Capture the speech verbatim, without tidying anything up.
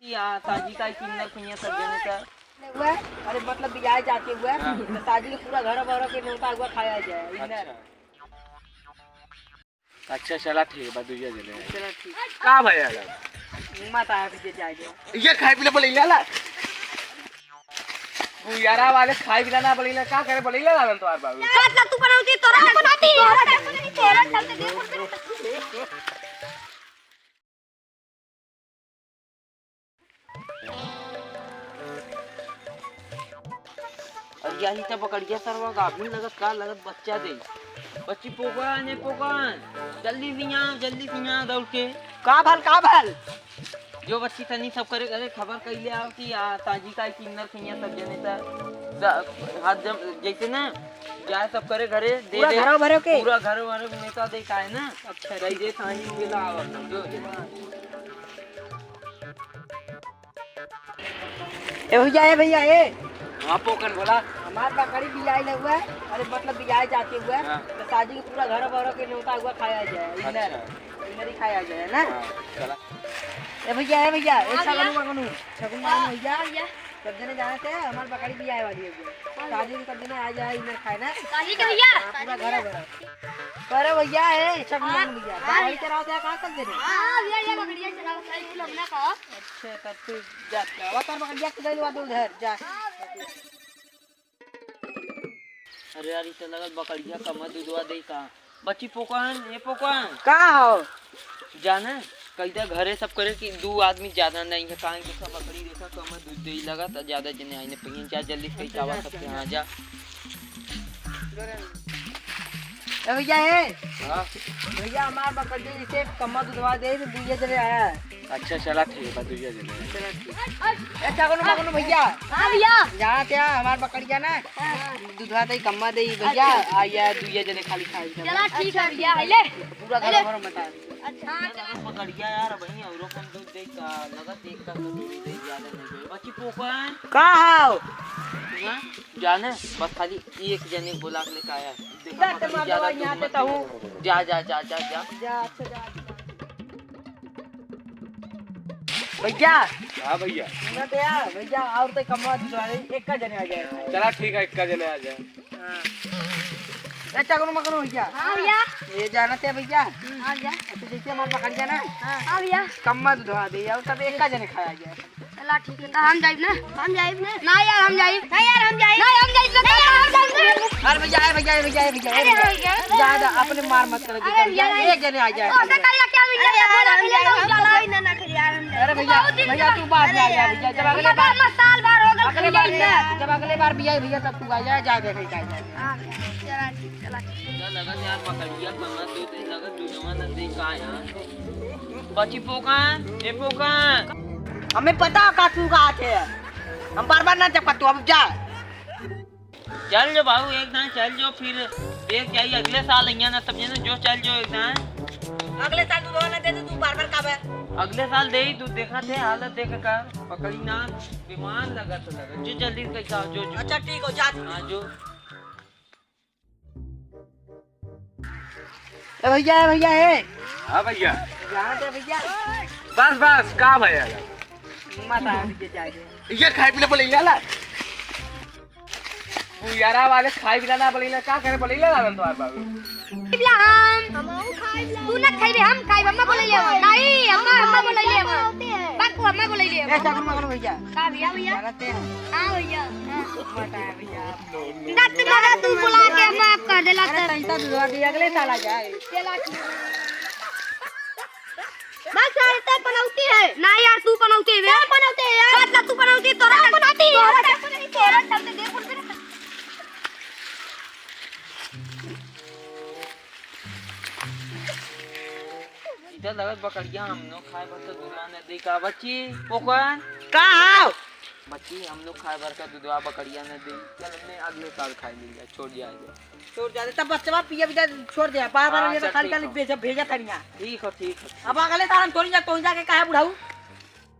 या साजी का किन्नर कुइया सब जने का। हुआ, अरे मतलब बियाह जाते हुआ, हाँ। तो साजी के पूरा घर भर के न्योता हुआ खाया जाए, इन्नर। अच्छा। अच्छा, चला ठीक बा, दुइया जने। चला ठीक। का भया ला? मत आया पीछे जाए दे। ये खाए पीले बोले ला ला। तू यारा वाले खाए पीला ना बोले ला, का करे बोले ला ला तो यार बाबू। चल, चल, तू बनावती, तोरा चलते, तोरा चलते, तोरा चलते, देख। अरे यही तो बकरिया सरवा गाभिन लगत का लगत बच्चा दे। बच्ची पोकन, ए पोकन, जल्दी सिया, जल्दी सिया दौड़ के। का भल, का भल? जो बच्ची तनी सब करे, अरे खबर कइले आओ कि आ, ताजी का किन्नर खइया सब जने त, द-, हाथ जम, जैसे ना, जाए सब करे घरे, दे पूरा दे। घरों भरे के? पूरा घरों भरे में का दे का है ना? अच्छा, कही दे, ताजी के ला आओ, जो, जो। ए भैया, ए भैया, ए। हाँ, पोकन बोला। हमार बकरी बियाई ले हुआ है, अरे मतलब बियाई जाते हुए, हाँ। तो साजी के पूरा घर भर के न्योता हुआ खाया जाए, इन्नर, अच्छा। इन्नर ही खाया जाए ना। हाँ, चला। ए भैया, ए भैया, ए हाँ छगनू भैया। मगनू, छगनू हाँ, मगनू भैया। हाँ भैया। सब जने जाने थे, हमार बकरी बियाई वाली है भैया। हाँ भैया। साजी के सब जने आ जाए, इन्नर खाए ना। साजी के भैया? हाँ, पूरा घर भर। अरे भैया, ए छगनू हाँ। मगनू भैया, हाँ बकरी भैया। चराओ थे, कहाँ तक देने? हाँ भैया, ये बकरिया चराओ, साजी कुल अपना का। अच्छा, तब तू जा, जा, वा कर बकरिया के गइल बा दूध धर, जा। अरे यार, ई त लगत बकरिया कम दुधवा दे का। बच्ची पोकन, ए पोकन। का हो? जाना, कइदा घरे सब करे कि दू आदमी ज्यादा नहीं है, काहे कि सब बकरी देखा कम दूध दे लगा, त ज्यादा जने आइने पहिए, जा जल्दी से कहीं चावा सबके यहाँ जा। ए भैया, ए। हाँ। भैया, हमार बकरी जैसे कम दुधवा दे, तो दुइया जने आया है। अच्छा, चला ठीक बा, दुइया जने। चला ठीक। ए, छगनू मगनू भैया। हाँ भैया। जाना क्या, हमार बकरिया ना, हाँ। दुधवा दे, कम्मा दे भैया, अच्छा। आ या दुइया जने खाली खाई। चला ठीक है भैया, ले। पूरा घर ले। भर में बता। अच्छा। हाँ, चला। बकरिया यार, वही औरों कम दूध दे का, लगत एक का कटोरी दे, ज्यादा नहीं दे। बच्ची पोकन। का हाव? हाँ? जाने, बस खाली एक जने बोला के लेके आया। देखा, जा, मगर ते ज्यादा मर्दवा, दूध यहाँ मत पे कहूँ। दे। जा, जा, जा, जा, जा। जा, अच्छा, जा, जा। भैया। हाँ भैया। सुना तो यार, भैया, और तो कमवा दूसरा नहीं, एक का जने आ जाए। चला ठीक है, एक का जने आ जाए। हाँ। ए, छगनू मगनू भैया। हाँ भैया। ये जाना थे भैया। हाँ भैया। अच्छा, जैसे हमार बकरिया ना। हाँ। हाँ भैया। कम्मा दूध दे, और तब एक का जने खाया जाए। चला ठीक है, तो हम जाइब ना। हम जाइब ना। ना यार, हम जाइब। ना यार, हम जाइब। ना, हम जाइब ना। ना यार, हम जाइब ना। अरे भैया, ए भैया, ए भैया, ए भैया, ए अरे भैया। भैया। ज्यादा अपने मार मत करो, अरे भैया, भैया, एक जने आ जाए। ओ, से करिया क्या भैया? अरे यार, हम जाइब, हम जाइब। अरे भैया, बहुत दिन भैया, से तू बात अरे ना यार, यार, भैया, जब अगले बार, साल भर हो गए अगले बार, भैया। जब अगले बार भी आई भैया, तब तू आ जाए, जा दे, जा, जा। हाँ, चला, चला। इधर लगत यार, बकरिया कहाँ दे दे, लगत दूधवा न दे का यार। बच्ची पोकन, ए पोकन। हमें पता है का तू कहा थे। हम बार बार ना चपका तू, अब जा। चल जो बाबू, एक दान चल जो, फिर देख जाई अगले साल अइया ना, तब जने जो चल जो एक दान। अगले साल दूधवा ना दे तो तू बार बार का बे? अगले साल दे ही, तू देखा थे हालत देख का, बकरी ना बीमार लगत, लगत। जो जल्दी कैसा हो, जो, जो। अच्छा ठीक हो, जा। हाँ, जो। ए भैया, ए भैया, ए। हाँ भैया। यहाँ दे भैया। बस, बस, का भैया? मत आ भैया, जा, जा। ये खाए पीले बोले, ये ला। तू यारा वाले खाए पीला ना बोले, का करे बोले, ला, ला, तो बाबू। खाइबला हम। तू ना खाइबे, हम खाइब, अम्मा बोले ले। नहीं, अम्मा, अम्मा बोले ले। बाकू, अम्मा बोले ले। ए, चाकू मांगो भैया। का भैया, भैया? हाँ भैया। हाँ। मत आ भैया। दस बारह तू बुला के माफ कर देला अरे, तब। तैसा दुआ दी, अगले साल आ जाए। चला ठीक। बस यार, तब पनौती है। ना यार, तू पनौती है। क्या पनौती है यार? बस ना, तू पनौती, तोरा हम पनौती। तोरा, तोरा चलते देख, उठ के। इधर लगत बकरिया हम नो खाए बस तो दुआ न दे का बच्ची, पोकन। का हाव? बच्ची, हम लोग खाए भर का दूधवा बकरिया न दे। चल, हमने अगले साल खाए मिल जाए, छोड़ जाए दे। छोड़ जाए दे, तब बच्चवा पिए भी जाए, छोड़ दे। बार बार हाँ, ये तो चल, खाली ठीक खाली हो। भेजा, भेजा था यहाँ। ठीक हो, ठीक हो, ठीक। अब अगले साल हम थोड़ी जा, तो जाके कहा बुढ़ाऊ?